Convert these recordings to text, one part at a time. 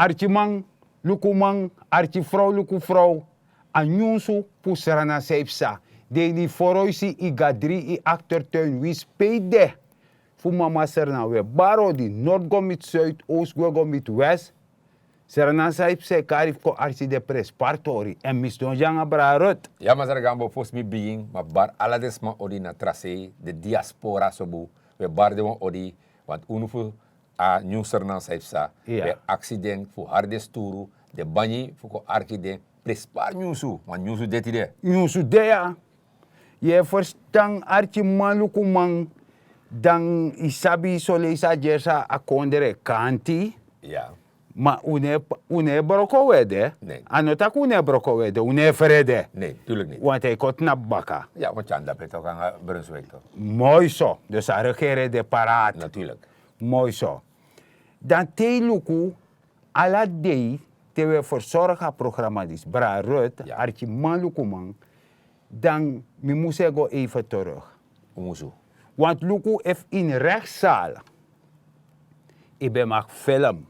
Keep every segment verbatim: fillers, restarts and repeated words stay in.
Arkiman, lukuman, arkifrow, lukufrow. A nyunsu fu Sranan san yu psa. Den ini foroisi, yu gadri, yu aktertuin, winsi pe yu de. Fu mama Sranan, un e bari odi, nord go miti suid, oost go go miti west. Sranan san yu psa e kari fu kon arki den prenspari tori. Èn mi sidon dya nanga brada Ruth. Ya, masra Gambo, fosi mi bigin, mi abi bari ala den sma odi na tra sei, den diaspora sobu. Un e bari den wan odi, want unu fu a nyun Sranan san yu psa, un e aksi den fu hari den sturu, den banyi fu kon arki den prenspari nyunsu, want nyunsu de tide. Nyunsu de ya. Yu e ferstan, arkiman, lukuman, dan yu sabi soleisi a gersa a kondre e kanti. Ya. Ma un no e, un no e broko un ede. Nee. A no taki un no e broko un ede, un no e frede. Nee, tuurlijk niet. Want a e kon tnapu baka. Ya, want yu anda pe tok nanga Brunswijk tok. Moi so. Dus a regeri e de paraat. Natuurlijk. Moi so. Dan te yu luku, ala dei te un e fersorgi a programa disi, brada Ruth, arkiman, lukuman, dan mi mus e go even terug. Un musu. Want luku, efu ini rechtszaal yu ben maki film,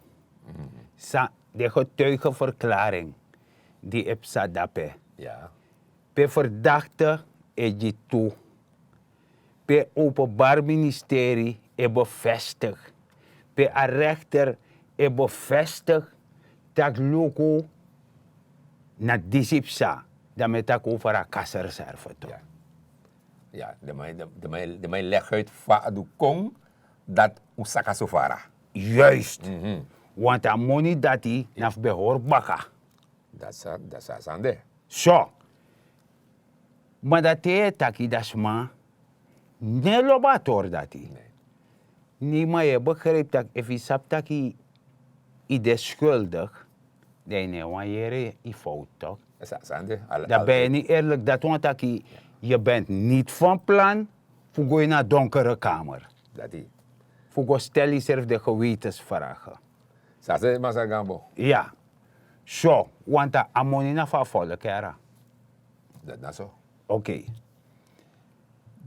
san den getuigenverklaring di e psa dape. Ya. Pe verdakte e gi tu. Pe openbaar ministerie e bevestig. Pe a rechter e bevestig. Tak' luku, na disi psa. Dan mi e taki over a kasreserve tok. Ya. Ya, den man, den, den man, den man e leg uit fa a du kon dat un saka so fara. Juist. Mhm. Want a moni dati na fu ben hori baka. Dati sa, dati sa a sani de. So. Ma dan te yu e taki, dan sma no e lobi a tori dati. Nee. Nee, ma yu e begrijpi tak' efu yu sabi tak' yu de schuldig, dan yu no e wani yere yu fowtu tok. Sa, sani de. Ala, dan ben yu no eerlijk. Dati wani taki yu ben niet van plan fu go ini a donkere kamer. Dati. Fu go stel yuserfi den gewetensvragen. Sa se, masra Gambo. Ya. So, want a moni na fu a volk, yara. Dati na so. Oké.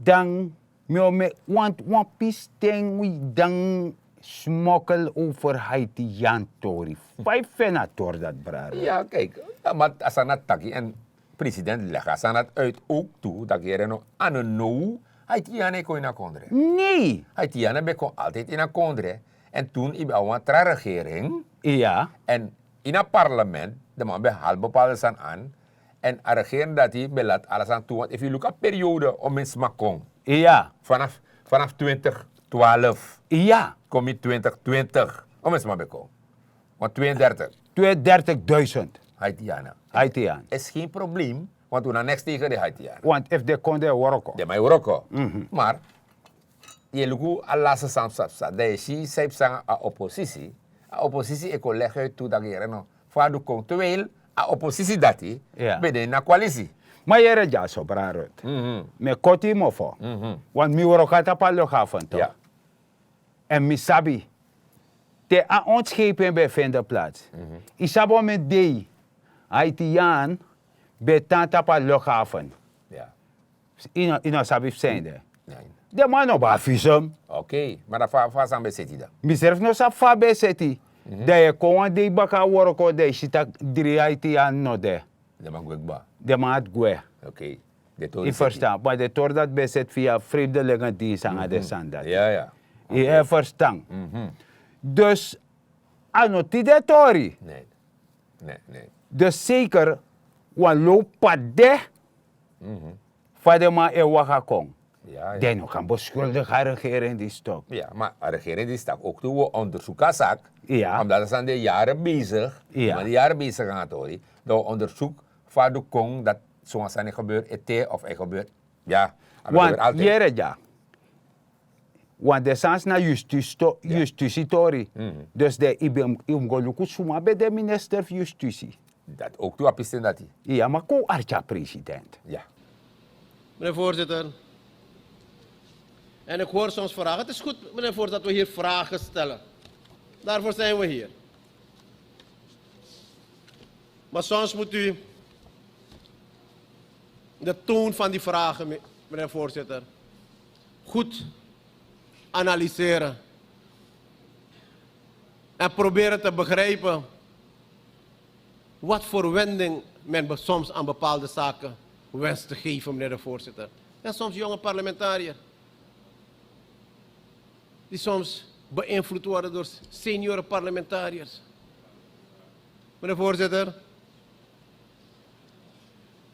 Dan mi o meki wan, wan pisten wi dan smokkel over Haitian tori. Fa yu feni a tori dati, brada? Ya, kijk, ya, ma a sani dati taki, en president leg a sani dati uit ook tu, taki yere no, a no now Haitian e kon ini a kondre. Nee. Haitian ben kon altijd ini a kondre. En toen yu ben abi wan tra regering. Ya. En ini a parlement, den man ben hali bepaalde sani aan. En a regering dati ben lati ala sani tu, want efu yu luku a periode, omeni sma kon. Ya. Vanaf, vanaf twintig twaalf. Ya. Kon miti twintig twintig. Omeni sma ben kon. Want tweeëndertig. Tweeëndertigduizend. Haitianen. Haitian. Is geen probleem, want un na niks tegen den Haitianen. Want efu den kon, den e wroko. Den man e wroko. Mhm. Maar yu e luku a laste sani san psa, dan yu si san yu psa nanga a oppositie. A oppositie e kon leg uit tu taki yere no, fa a du kon, terwijl a oppositie dati, ya, ben de ini a koalisi. Ma yere dyaso, brada Ruth. Mhm. Mi e koti yu mofo. Mhm. Want mi wroko na tapu a luchthaven tok. Ya. En mi sabi, te a ontschepen ben fende plaats. Mhm. Yu sabi omeni dei Haitian ben tan tapu a luchthaven. Ya. Yu no, yu no sabi fu san ede. Nee. Den man no ben abi visum. Oké, ma dan fa, fa a sani ben seti dan? Misrefi no sabi fa a ben seti. Mhm. Dan yu e kon wan dei baka na wroko, dan yu si tak' dri Haitian no de. Den man gwe kba. Den man dati gwe. Oké. Yu ferstan, ma den tori dati ben seti via vreemdelingendienst nanga den sani dati. Ya, ya. Yu e ferstan. Mhm. Dus a no tide tori. Nee. Nee, nee. Dus zeker wan lowpu pad de. Mhm. Fa den man e waka kon. Ya, ya. Den no kan beschuldig a regering disi tok. Ya, ma a regering disi taki ook tu, wi o onderzoek a zaak. Ya. Omdat a sani de jaren bezig. Ya. Ma di jaren bezig nanga a tori. Dan wi o onderzoek fa a du kon dat sowan sani gebeur ete of a e gebeur. Ya, a ben gebeur altijd. Want yere dya. Want den sani na justitie to-, ya, justitietori. Mhm. Dus den, yu ben, yu mus go luku suma ben de minister fu justitie. Dati ook tu, a pisten dati. Ya, ma kon un arki a president. Ya. Meneer voorzitter. En ik hoor soms vragen. Het is goed, meneer voorzitter, dat we hier vragen stellen. Daarvoor zijn we hier. Maar soms moet u de toon van die vragen, me-, meneer voorzitter, goed analyseren. En proberen te begrijpen wat voor wending men be- soms aan bepaalde zaken wenst te geven, meneer de voorzitter. En soms jonge parlementariër, die soms beïnvloed worden door seniore parlementariërs. Meneer de voorzitter,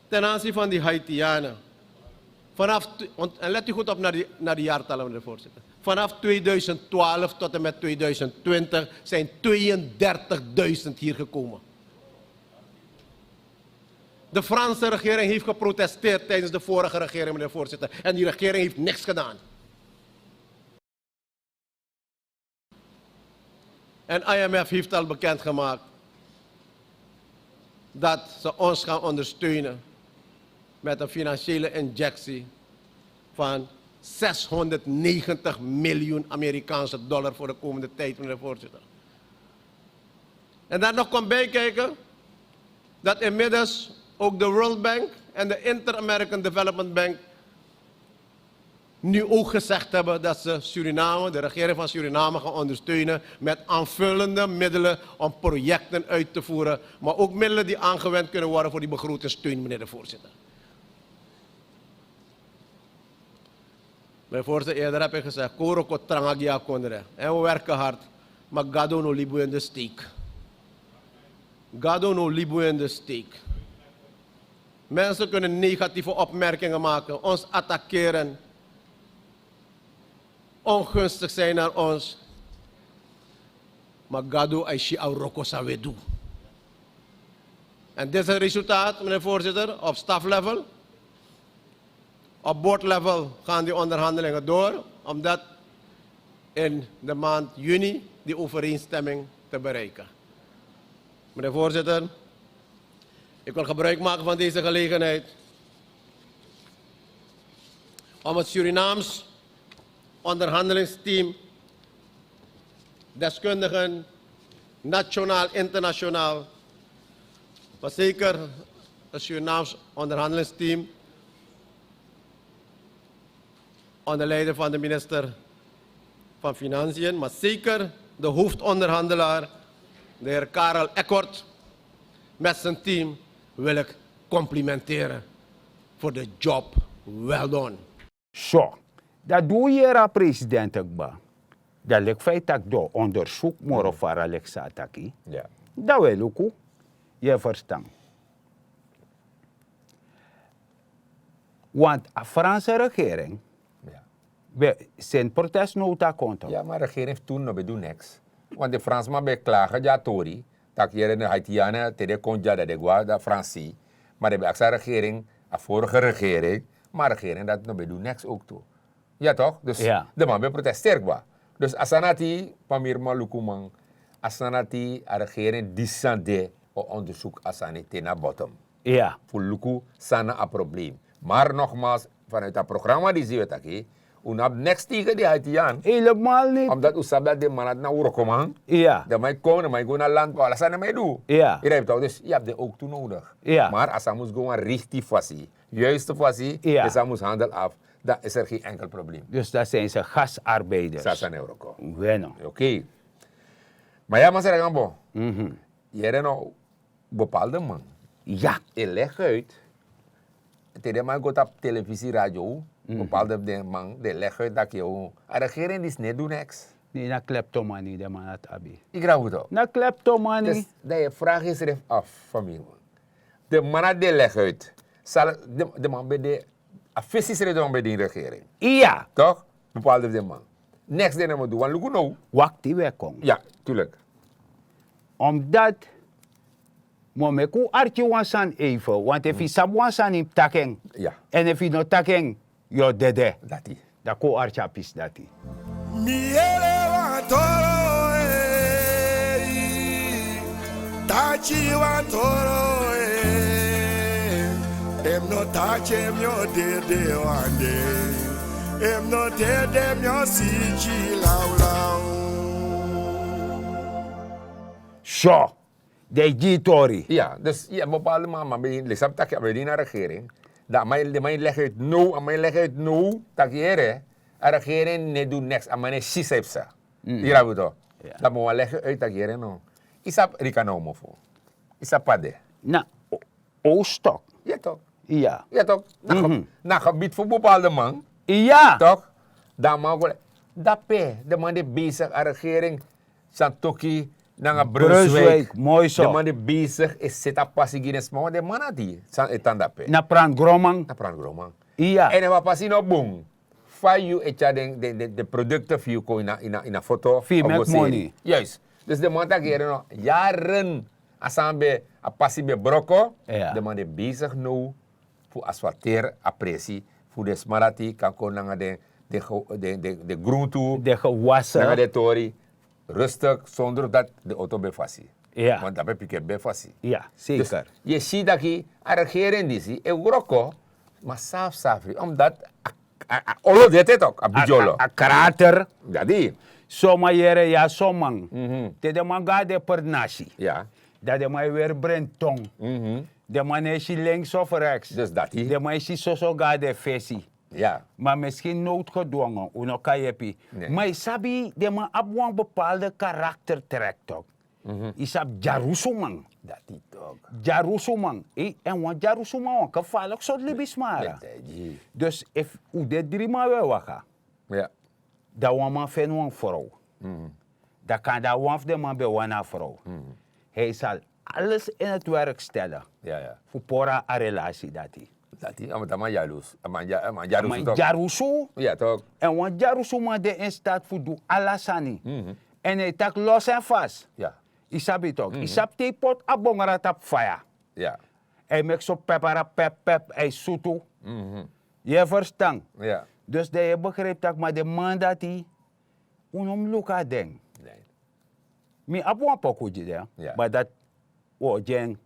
ten aanzien van die Haitianen. Vanaf, tw- ont- en let u goed op naar die, naar die jaartallen, meneer de voorzitter. Vanaf tweeduizend twaalf tot en met tweeduizend twintig zijn tweeëndertigduizend hier gekomen. De Franse regering heeft geprotesteerd tijdens de vorige regering, meneer de voorzitter. En die regering heeft niks gedaan. En I M F heeft al bekendgemaakt dat ze ons gaan ondersteunen met een financiële injectie van zeshonderdnegentig miljoen Amerikaanse dollar voor de komende tijd, meneer de voorzitter. En daar nog komt bij kijken dat inmiddels ook de World Bank en de Inter-American Development Bank nu ook gezegd hebben dat ze Suriname, de regering van Suriname, gaan ondersteunen met aanvullende middelen om projecten uit te voeren, maar ook middelen die aangewend kunnen worden voor die begrotingssteun, meneer de voorzitter. Meneer de voorzitter, eerder heb ik gezegd, Koro kon tranga gi a kondre. En we werken hard, maar Gado no libu in de steek. Gado no libu in de steek. Mensen kunnen negatieve opmerkingen maken, ons attackeren, ongunstig zijn naar ons. Maar Gado, I see a wroko san we du. En dit is het resultaat, meneer voorzitter, op staflevel. Op boardlevel gaan die onderhandelingen door, omdat in de maand juni die overeenstemming te bereiken. Meneer voorzitter, ik wil gebruik maken van deze gelegenheid om het Surinaams onderhandelingsteam, deskundigen, nationaal, internationaal, maar zeker het Surinaams onderhandelingsteam onder leiding van de minister van Financiën, maar zeker de hoofdonderhandelaar, de heer Karel Eckhort, met zijn team wil ik complimenteren voor de job well done. So, dan di un yere a presidenti kba, dan leki fa yu taki den o ondersuku moro fara leki san a taki. Dan wi e luku, yu e ferstan. Want a Franse regering ben seni protestnota kon. Ya, ma a regering fu tun no ben du neks. Want den Fransman ben e klage gi a tori tak' yere, den Haitianen, te den kon dya, dan den gwe na Fransi. Ma den ben aksi a regering, a vorige regering, ma a regering dati no ben du neks ook tu. Ya toch? Dus den man ben protesteri kba. Dus a sani dati, Pamirma, lukuman, a sani dati, a regering disi san de o ondersuku a sani te na bottom. Fu luku san na a probleem. Maar nogmaals, vanuit a programma disi wi e taki, un no abi neks tegen den Haitian. Helemaal niet. Omdat un sabi dati den man dati na wrokoman. Den man e kon, den man e go na landbouw, ala sani den man e du. Yu begrijp toch? Dus yu abi den ook tu nodig. Maar a sani mus go wan richting fasi, juiste fasi, den sani mus handel af. Dan is er geen enkel probleem. Dus dat zijn ze gastarbeiders. Sasa na wroko. Bueno. Oké. Ma ya, Masra Gambo. Yere no, bepaalde man. Ya. E leg uit. Te den man go tapu televisie, radio, bepaalde den man den leg uit tak' yu, a regering disi no e du neks. Nee, na kleptomani den man dati abi. Yu begrijp toch? Na kleptomani. Dus dan yu e vraag yusrefi af, Pamirma. Den man dati den leg uit. Sal den, den man ben de, a fesi srefi den man ben de ini regering. Iya. Toch? Bepaalde fu den man. Neks den no man du, want luku now. Wakti, wi e kon. Ya, tuurlijk. Omdat mi o meki un arki wan sani even, want efu yu sabi wan sani, yu mus taki en. Ya. En efu yu no taki en, yu o dede. Dati. Dan kon un arki a pisi dati. Mi yere wan toro, eh, taki wan toro, eh. Efu mi no taki en, mi o dede wan dei. Efu mi no dede, mi o siki lawlaw. So, den e gi yu tori. Ya, dus ya, bepaalde man, man ben, leki san mi taki, a ben de ini a regering. Dan a man, den man e leg uit now, a man e leg uit now, tak' yere, a regering no e du neks, a man no e si san e psa. Yu begrijp toch? Ya. Dan a man wani leg uit tak' yere no. Yu sabi Rika Nowmofo. Yu sabi fa a de? Na oostok. Ya tok. Ya tok. Na gebit fu bepaalde man. Ya tok. Dan a man go, dape den man di besig a regering, santoki nanga brunswik. Moi so. Den man di besig e seti a pasi gi den sma want den man na di san e tan dape na prangroman. Na prangroman. Ya èn efu a pasi no bun, fa yu e tyari den produkte fu yu kon ini a foto fu yu meki moni. Juist. Dus den man taki here no, yaren a sani ben, a pasi ben broko. Den man de besig now fu asfalteri a presi fu den sma dati kan kon nanga den gruntu, den gewassen nanga den tori. Rustik sonder dati den oto ben fasi. Want dape piki ben fasi. Dus yu e si taki a regering disi e wroko, ma safsafri omdat a olo de ete tok, a bigi olo, a krater. Dati. Soma yere ya soman. Te den man go na den pernasi, dan den man e weri brenton. Den man no e si lenks of reks. Den man e si soso go na den fesi. Ma miskin noodgedwongen un no kan yepi. Ma yu sabi den man abi wan bepaalde karakter trek tok. Yu sabi dyarusuman. Dyarusuman. Èn wan dyarusuman wan kefalik sortu libisma ara. Dus efu un de dri man we waka, dan wan man feni wan frow, dan kande a wan fu den man ben wani a frow. Hij sal alles in het werk stellen fu pori a relasi dati. Dati a man dyarusu. A man dyarusu. Èn wan dyarusuman de in staat fu du ala sani. Èn hij taki los en fas. Yu sabi tok, yu sabi te yu poti a bongro na tapu faya, a e meki so pepara pep pep, a e sutu. Yu e ferstan? Dus dan yu e begripi tak' ma den man dati, un no mus luku na den. Mi abi wan poku gi den, ma dati un o gi en.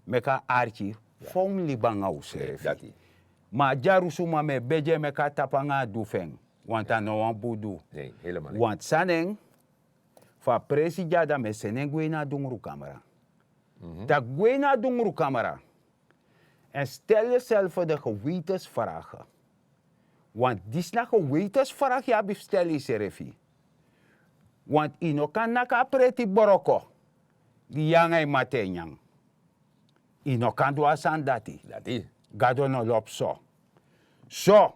Meki a arki fa un mus libi nanga unsrefi. Ma a dyarusu man mi e begi en meki a tapu nanga a du fu en. Want a no wan bun du. Want san nen fu a presi dya dan mi e seni en gwe ini a dungrukamera. Dan gwe ini a dungrukamera. Èn stel yu self de gewetensfrage. Want disi na gewetensfrage yu abi fu stel yusrefi. Want yu no kan naki a preti broko gi yu nanga yu mati e nyan. Yu no kan du a sani dati. Gado no lobi so. So.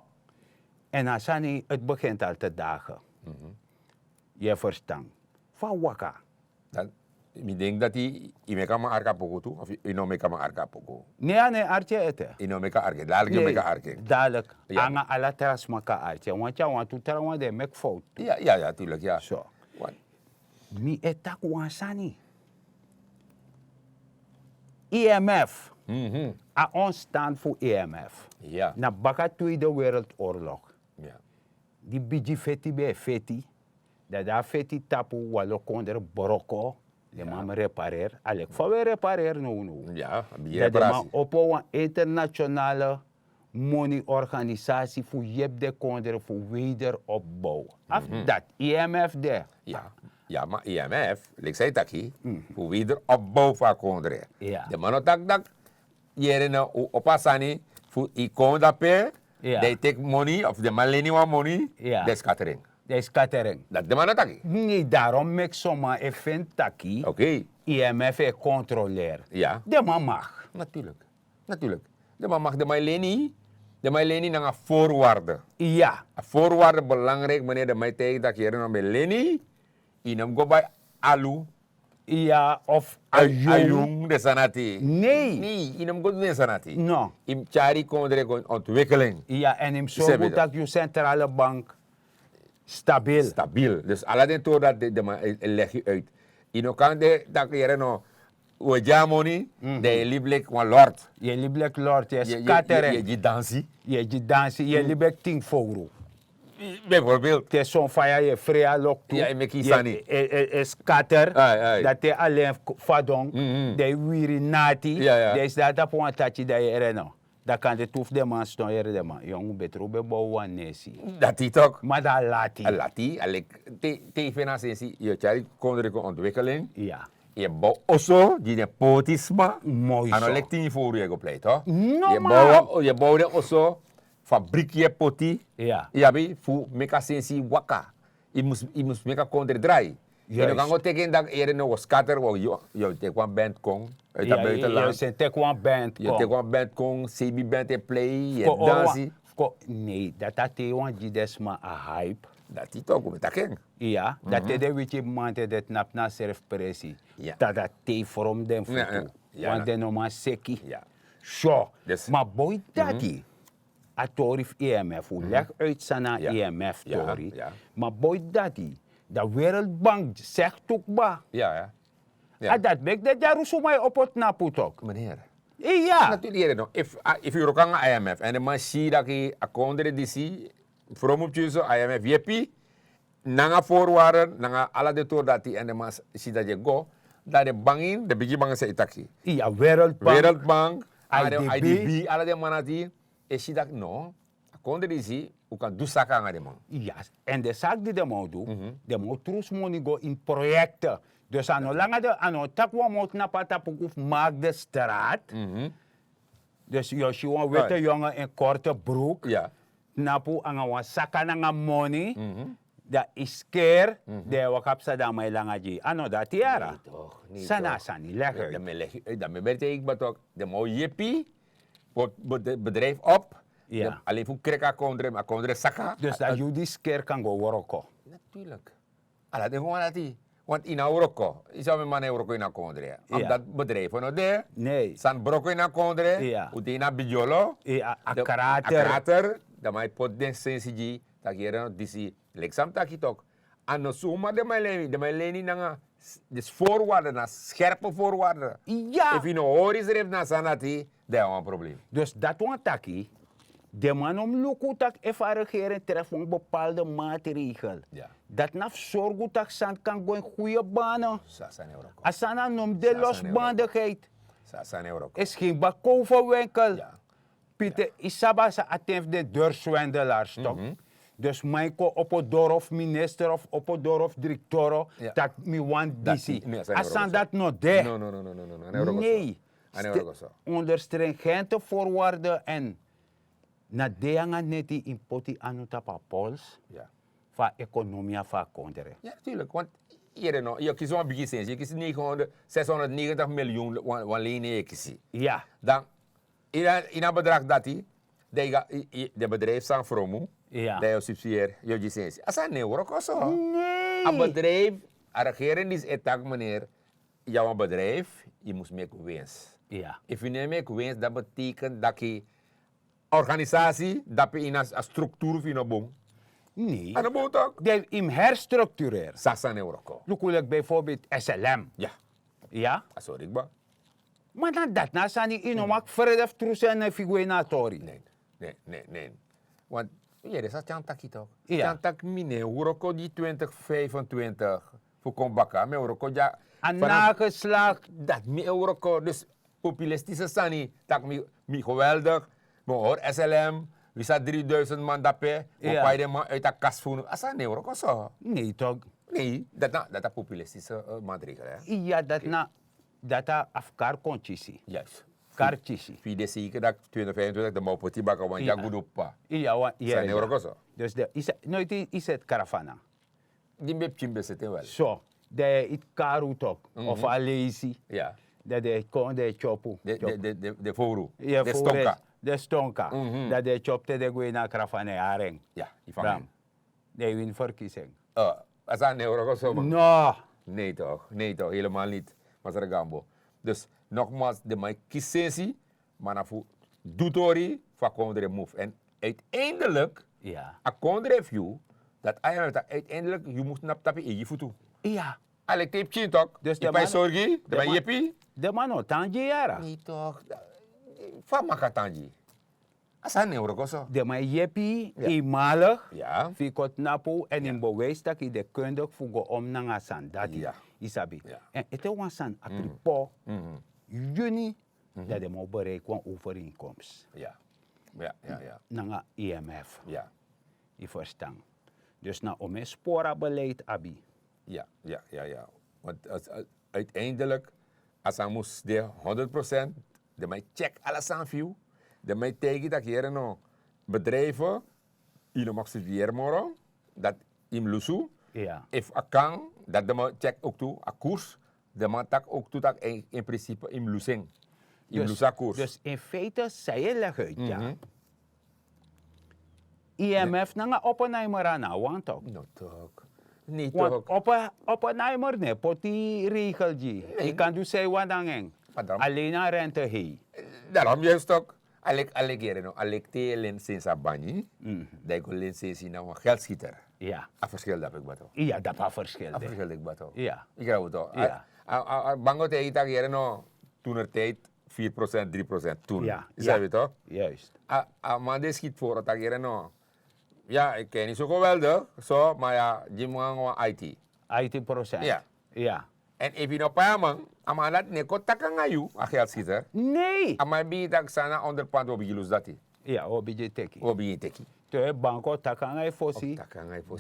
Èn a sani eti begint al te dage. Yu e ferstan? Fa a waka. Mi denki dati yu meki a man arki a poku tu of yu no meki a man arki a poku? Ne a no e arki en ete. Yu no meki a arki en, dadilik yu meki a arki en. Dadilik. Nanga ala tra sma kan arki en, wantu a wantu trawan den e meki fowtu tu. Ya ya ya tulik ya. So. Mi e taki wan sani. Imf. A ontstan fu imf na baka tweede wereldoorlog. Di bigi feti ben e feti, dan di a feti tapu walo kondre broko. Den man repareri a leki fa wi e repareri nownow. Dan den man opo wan internationale moni organisasi fu yepi den kondre fu weder opbow. Afu dati imf de. Ya ma imf leki san yu taki fu weder opbow fu a kondre. Den man no taki daki yere na un opo a sani fu yu kon dape, dan yu teki moni of den man leni wan moni, dan yu skatering. Dan yu skatering. Dati den man no taki. Nei darom meki son man e feni taki imf e kontroleri. Den man mag. Naturlik. Naturlik. Den man mag, den man e leni. Den man e leni nanga voorwaarde. Ya. A voorwaarde belangrijk mane den man e taigi taki yere no mi e leni. Yu no mus go bai alu. Ya of a yung den sani ati. Nei. Yu no mus go du den sani ati. No. Yu mus tyari yu kondre kon ontwikkeling. Ya èn yu mus sorgu tak' yu centrale bank stabil. Stabil. Dus ala den tori dati den man e legi yu uit. Yu no kan de tak' yere no, un e gi a moni, dan yu e libi leki wan lord. Yu e libi leki lord yu e skateren. Yu e gi dansi. Yu e gi dansi yu e libi leki tin fowru. Bijvoorbeeld te son faya yu e frei a loktu. Yu e meki yu sani. Yu e skater. Dan te alen fadon, dan yu wiri nati. Dan yu si dati tapu wan taki dan yu ere no. Dan kande tu fu den man sidon yere den man yongu betru ben bow wan nesi. Dati tok ma dan a lati. A lati a leki te yu feni a sensi yu e tyari kondre kon ontwikkeling. Yu e bow oso gi den poti sma. A no leki tin yu fowru yu e go plei tok. Yu e bow den oso, fabriki yu e poti. Yu abi fu meki a sensi waka. Yu mus meki a kondre drai. Yu no kan go teki en dak ere no go skater go yu yu teki wan band kon. Uit a buitenland. Yu teki wan band kon. Yu teki wan band kon, sebi band e play yu e dansi. Nee, dati a te wan gi den sma a hype. Dati toku mi taki en. Iya, dati te den wiki man te den tnapu na a serfi presi. Dati a te from den futu. Want den no man seki. So, ma boi dati a tori fu imf un legi uit san na imf tori. Ma boi dati, dan wereldbank segi tu kba. A dati meki den dyarusu man e opo tnapu tok. Iya. Natuurlik yere no, efu yu wroko nanga imf èn den man si daki a kondre disi, fromu pikin so imf yepi nanga voorwaarden nanga ala den tori dati èn den man si dati e go, dan den bangin den bigin bangin san e taki. Iya, wereldbank, idb, ala den man dati e si daki no, a kondre disi un kan du saka nanga den man. Yes. Èn den saki di den man o du, den man o trusu moni go ini proyekte. Dus a no langa den a no taki wan man o tnapu a tapu kufu maki den straat. Dus yu o si wan wete yonge en korte broek, tnapu nanga wan saka nanga moni, dan yu skeri, dan yu e waka psa dan a man e langa gi yu. A no dati yara. San na a sani legi uit? Dan mi e legi uit dan mi e beri taigi kba tok, den man o yepi bedrijf op. Alen fu kreki a kondre ma a kondre saka. Dus dan yu di skeri kan go wroko? Natuurlik. Ala den fu man dati. Want ini a wroko yu sabi mi man na e wroko ini a kondre, omdat bedrijf no de. Sani broko ini a kondre. Un de ini a bidyolo, a krater. Dan man e poti den sensi gi tak' yere no disi. Leki san mi taki tok, a no suma den man e leni den man e leni nanga. Disi voorwaarde na skerpe voorwaarde. Efu yu no hori srefi na a sani dati, dan yu abi wan probleem. Dus dati wani taki, den man no mus luku tak' efu a regering trefu wan bepaalde maatregel, dati na fu sorgu tak' sani kan go ini guye bane. A sani a no mus de losbandigheid. Esi gen bakow fu wenkel. Pite yu sabi a sa a ten fu den durswendelars tok. Dus man yu kon opo doro fu minister of opo doro fu direktoro, tak' mi wani disi. A sani dati no de. Nei. Onder stringente voorwaarden èn na de nanga neti yu mus poti anu tapu a pols fu a ekonomia fu a kondre. Ya natuurlik want yere no yu e kisi wan bigi sensi yu e kisi negenhonderd zeshonderdnegentig miljoen. Wan leni yu e kisi. Dan ini a bedrag dati, dan yu go den bedrijf san fromu, dan yu o subsidieri yu o gi sensi a sani no e wroko so. A bedrijf, a regering disi e taki meneer, yu abi wan bedrijf, yu mus meki wins. Efu yu no e meki wins dati betekent daki organisasi dape ini a strukturu fu yu no bun. Nei. A no bun tok'? Den yu mus herstructureri. San a sani e wroko? Luku leki bijvoorbeeld slm. Ya. A sori kba. Ma dan dati na a sani yu no maki frede fu trusu en efu yu gwe ini a tori. Nen. Nen. Want yere san tyan taki tok'? Tyan taki mi no e wroko gi twintig vijfentwintig fu kon baka mi e wroko gi a nageslak. Dati mi e wroko dus populistische sani tak' mi geweldig. Mi o hori slm, wi sa driduisend man dape. Mi o pai den man uiti a kasi fu unu a sani no e wroko so. Nei tok'? Nei, dati na populistische maatregel. Iya, dati na dati a fu kari kon kisi. Kari kisi. Fu yu de seker dati twintig vijfentwintig den man o poti baka wan dyagudu p'pa. Iya. Sani no e wroko so? Dus noiti yu seti krafana. Di mi ben pikin mi ben seti en wel. So, dan yu e iti karu tok' of a leisi. Dan den e kon den e tyopu. Den fowru. Den stonka. Dan den e tyopu te den gwe ini a krafana e hari en. Dan yu wini ferkisi en. A sani no e wroko so man. No. Nei tok', nei tok', helemal niti. Masra gambo. Dus nogmals den man e kisi sensi, ma na fu du tori fu a kondre mufu èn uiteindelik a kondre fu yu, dati a yu na taki uiteindelik yu mus tnapu tapu yu eigi futu. A leki te yu pikin tok', yu pai sorgi den man yepi. Den man no tan gi yu yara. Nei tok'? Fa a man kan tan gi yu? A sani no e wroko so. Den man e yepi yu yu malig fu yu kon tnapu èn yu mus bewijsi tak' yu de kundik fu go om nanga a sani dati. Yu sabi? Èn ete wan sani a pripo yuni, dan den man o bereiki wan overeenkomst nanga imf. Yu ferstan? Dus na omen spora beleid abi. Ya ya ya ya. Want uiteindelik a sani mus de honderd prosent. Den man e tyeki ala sani fu yu. Den man e taigi yu tak' yere no, bedrijfe, yu no mag studieri moro, dati yu mus lusu. Efu a kan, dati den man tyek ook tu a koers. Den man taki ook tu taki in principe yu mus lusu en. Yu mus lusu a koers. Dus in feite san yu e legi uit ya, imf nanga oppenheimer a no a wan tok. No tok. Want oppenheimer no e poti regel gi yu. Yu kan du san yu wani nanga en. Alen a rente hei. Darom yu e stok. A leki a leki yere no a leki te yu e leni sensi a banyi, dan yu go leni sensi na wan geldschieter. A verschil dape kba tok. Iya dape a verschil de. A verschil de kba tok. Iya. Yu krijg wi tok. A bank o taigi yu taki yere no, toenertijd vier procent, drie procent toen. Yu sabi tok. A man di e schiet voor o taki yere no, ya yu ken yu so geweldig so ma ya gi mi nanga wan aiti. Aiti procent. Ya. En efu yu no pai a man, a man dati no e kon taki nanga yu a geldschieter. Nei. A man e bigin taki san na onderpand wi o bigin lusu dati. Ya wi o bigin teki. Wi o bigin teki. Te bank o taki nanga yu fosi.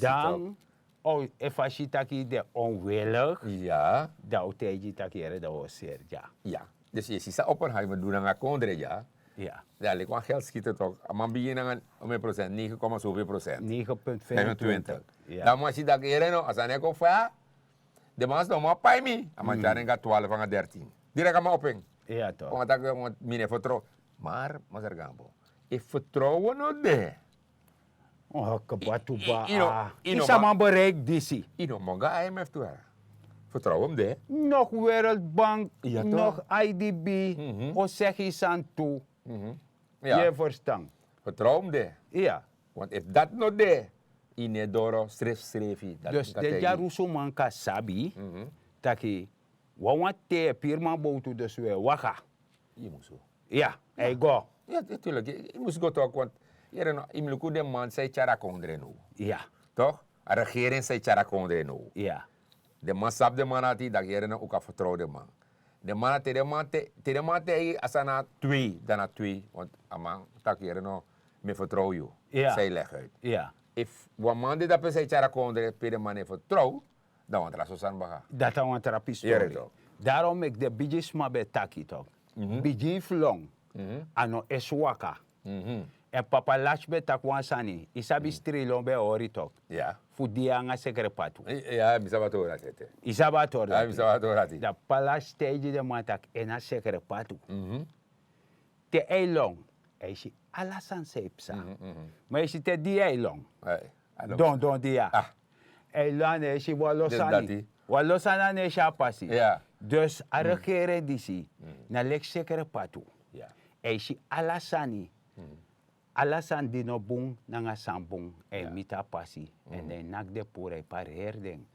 Dan o e fasi taki de onwillig. Ya. Dan o taigi taki yere dan o seri dya. Ya. Dus yu e si san oppenheimer du nanga kondre dya. Ya. Dan leki wan geldschieter tok a man bigin nanga, omeni procent negen koma soveel procent. Negen punt vijfentwintig. Dan a man si daki yere no a sani e kon faya. Den man sidon man pai mi a man tyari en go na twaalf nanga dertien. Direk a man opo en. Wan taki mi no e fertrow. Mar masargambo, efu fertrowen no de. Kba tu ba. Yu sabi man bereik disi. Yu no man go na imf tu. Fertrowen mus de. Nog wereldbank, nog idb o segi yu sani tu. Yu e ferstan? Fertrowen mus de. Iya. Want efu dati no de, yu no e doro srefsrefi. Dus den dyarusu man kan sabi taki wanwan te yu e piri man bowtu dus wi e waka. Yu musu. Ya. Èn yu go. Ya, natuurlik yu musu go tok want yere no yu mus luku den man san e tyari a kondre now. Ya. Tok? A regering san e tyari a kondre now. Ya. Den man sabi den man ati daki yere no un kan fertrow den man. Den man ati te den man taigi a sani na twee dan na twee want a man taki yere no, mi e fertrow yu. San yu legi uit? Efu wan man de dape san e tyari a kondre pe den man no e fertrow, dan wan tra so sani baka. Dati na wan tra pistori. Darom meki den bigisma ben taki tok, bigin fu lon a no esi waka. Èn papa lasi ben taki wan sani yu sabi strilon ben e hori tok, fu di yu nanga sekre patu. Yu sabi a tori dati. Yu sabi a tori dati. Dan papa lasi taigi den man taki en na sekre patu. Te a e lon a e si ala sani san e psa. Ma yu si te di yu a e lon, dondon di ya, a e lon a no e si wan lo sani. Wan lo sani a no e si a pasi. Dus a regering disi na leki sekre patu. A e si ala sani. Ala sani di no bun nanga san bun a e miti a pasi. Èn dan e naki den puru a e pareri den.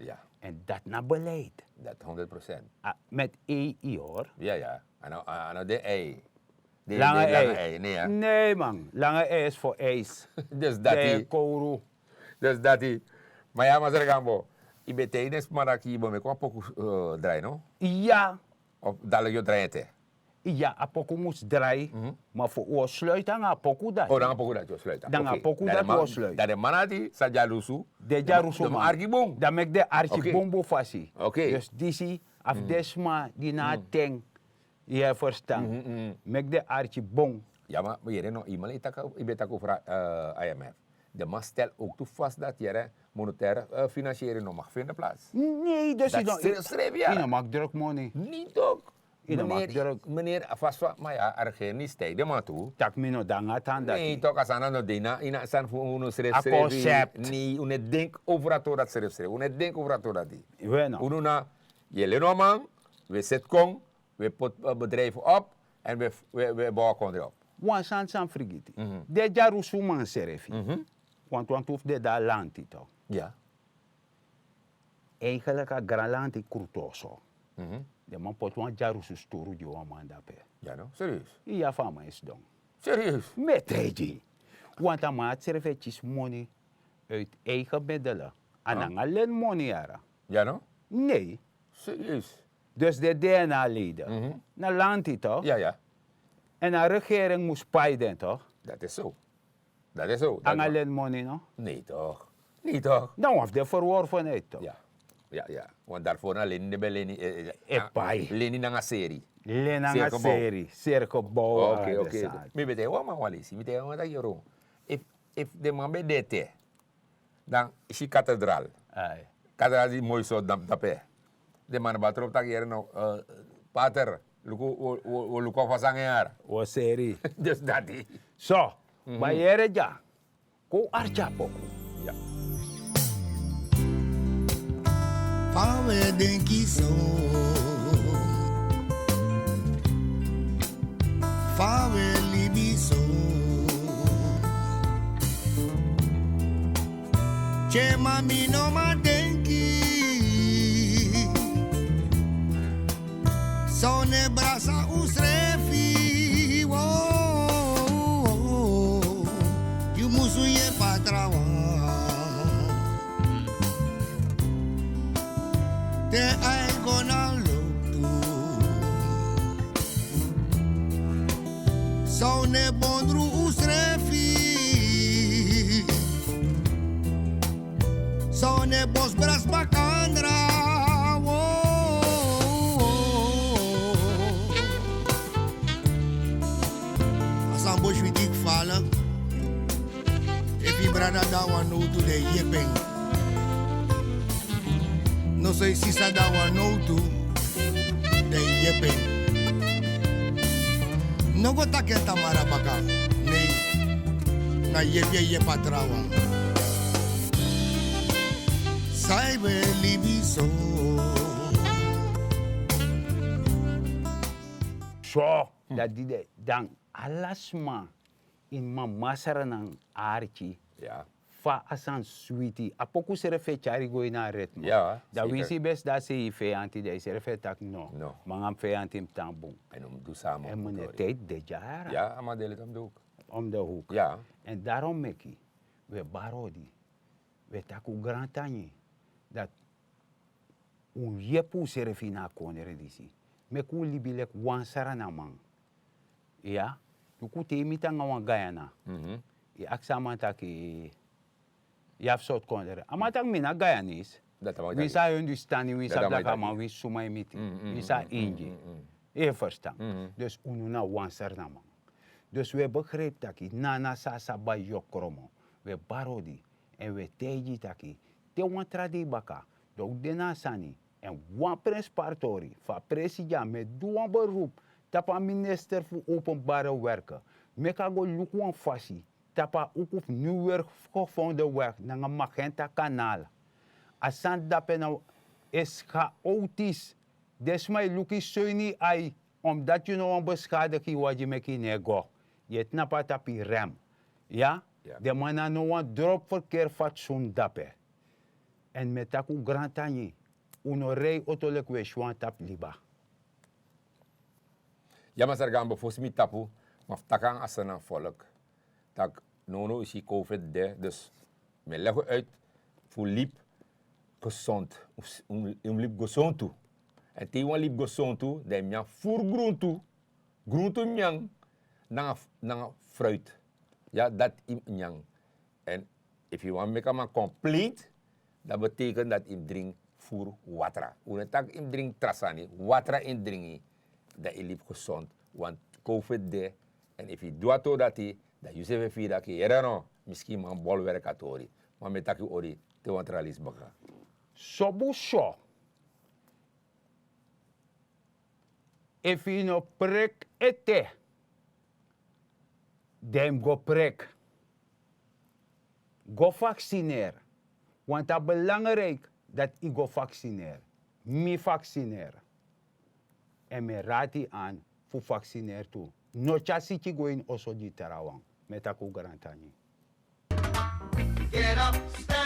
Èn dati na beleid. Dati honderd procent. Met ei yu hori. A no de ei. Langa ei. Nei man, langa ei isi for eis. Dus dati. Kowru. Dus dati. Ma ya masra gambo, yu ben taigi den sma daki yu bo meki wan poku drai no? Ya. Of dalik yu o drai ete? Ya a poku mus drai. Ma fu un o sluiti nanga a poku dati. Nanga a poku dati un o sluiti. Dan den man ati san dyalusu. Den dyalusu man arki bun. Dan meki den arki bun bun fasi. Dus disi a fu den sma di na a ten. Yu e ferstan? Meki den arki bun. Ya ma yere no yu man e taki yu ben taki over a imf. Den man stel ook tu fast dati yere monetaire finansiering no mag vinden plaats. Nei dus yu no mag druk moni. Ni tok. Yu no mag druk. Meneer a fast fa ma ya a regering ni stijden man tu. Tak' mi no de nanga a tan dati. Nei tok a sani no de ini a sani fu unu srefsrefi. Ni unu e denk over a tori dati srefsrefi unu e denk over a tori dati. Unu na yu e leni wan man, wi e seti kon, wi e poti bedrijfu op, èn wi e bow a kondre op. Wan sani san frigiti, den dyarusu man srefi. Wantu wantu fu den de a lanti tok. Eigenlik a gran lanti krutu oso. Den man poti wan dyarusu sturu gi wan man dape. Iya fu a man e sidon. Mi e taigi yu. Wantu a man ati srefi e kisi moni uit eigen middele. A nanga leni moni yara. Nei. Dus den dna leden na lanti tok. Èn a regering mus pai den tok. Dati so. Nanga leni moni no? Nei tok. Nei tok. Dan wan fu den ferworfenheid tok. Want darfor na leni den ben leni. E pai. Leni nanga seri. Leni nanga seri. Seri gebow. Mi ben taigi wan man wan lesi mi taigi wan man taki yoro, efu den man ben de ete, dan yu si katedral. Kada di moi so dape. Den man na batropu taki yere no, pater, luku, wi o luku a fasi nanga en yari. Wi o seri. Dus dati. So, ma yere dya. Kon arki a poku. Fa wi e denki so? Fa wi e libi so? Tye ma mi no man denki. San un e brasa unsrefi, wo. Yu musu yepi a trawan. Te a e go na loktu. San un e bondru unsrefi. San un e bosi brasi bakandra, wo. A san bosi wi diki fala. Efu yu brada de na wan nowtu, dan yepi en. Noso yu sisa de na wan nowtu, dan yepi en. No go taki en tamara baka. Nei. Na yepi e yepi a trawan. San wi e libi so. So, dati de, dan ala sma ini Mama Sranan arki. Fa a sani switi. A poku srefi e tyari go ini a ritme. Dan winsi yu ben sidon a sei yu feyanti, dan yu srefi e taki no. Ma nanga mi feyanti mi tan bun. Èn mi no mus du san a man. Èn mi no e taigi den dyara. Om de huk. Èn darom meki wi e bari odi. Wi e taki un grantangi dati un yepi unsrefi na a kondre disi. Meki un libi leki wan Sranaman. Iya, luku te yu miti nanga wan Guyana. Yu aksi a man taki, yu abi sortu kondre. A man taki mi na Guyanese. Winsi a e understand yu, winsi a blakaman, winsi suma yu miti. Winsi a Ingi. Yu e ferstan. Dus unu na wan Sranaman. Dus wi e begrijpi taki nana san a sa bai yu o kromo. Wi e bari odi. Èn wi e taigi yu taki te wan tra dei baka, dan un de na a sani. Èn wan prenspari tori fu a presi dya, mi e du wan beroep tapu a minister fu openbare werken, meki a go luku wan fasi tapu a uku fu Nieuwerk Gevonden Weg nanga Magenta Kanaal. A sani dape na e schaotisch. Den sma e luku yu so ini yu ai, omdati yu no wani beskadigi yu wagi meki yu no e go. Yu e tnapu na tapu yu rem. Iya, den man na no wan dropu ferkeri fatsun dape. Èn mi e taki un grantangi, un no rei oto leki un e si wan tapu liba. Ya, masra Gambo, fosi mi tapu, ma fu taki nanga a Sranan folk tak' nownow yu si covid de, dus mi e legi un uit fu libi gesond. Yu mus libi gesond tu. Èn te yu wani libi gesond tu, dan yu mus nyan furu gruntu. Gruntu nyan nanga fruit. Ya, dati yu mus nyan. Èn efu yu wani meki a man complete, dan betekent dati yu mus dringi furu watra. Un no e taki yu mus dringi tra sani, watra yu mus dringi. Dan yu libi gesond. Want covid de, èn efu yu du a tori dati, dan yu srefi e firi taki yere no, miskin man bol werki a tori. Ma mi e taki odi te wan tra leisi baka. Sobu so. Efu yu no preki ete, dan yu mus go preki. Go vaksineri. Want a belangrijk dati yu go vaksineri. Mi vaksineri. Èn mi e rati yu an fu vaksineri tu. No tyari siki go ini oso gi trawan. Mi e taki un grantangi. Get up, stand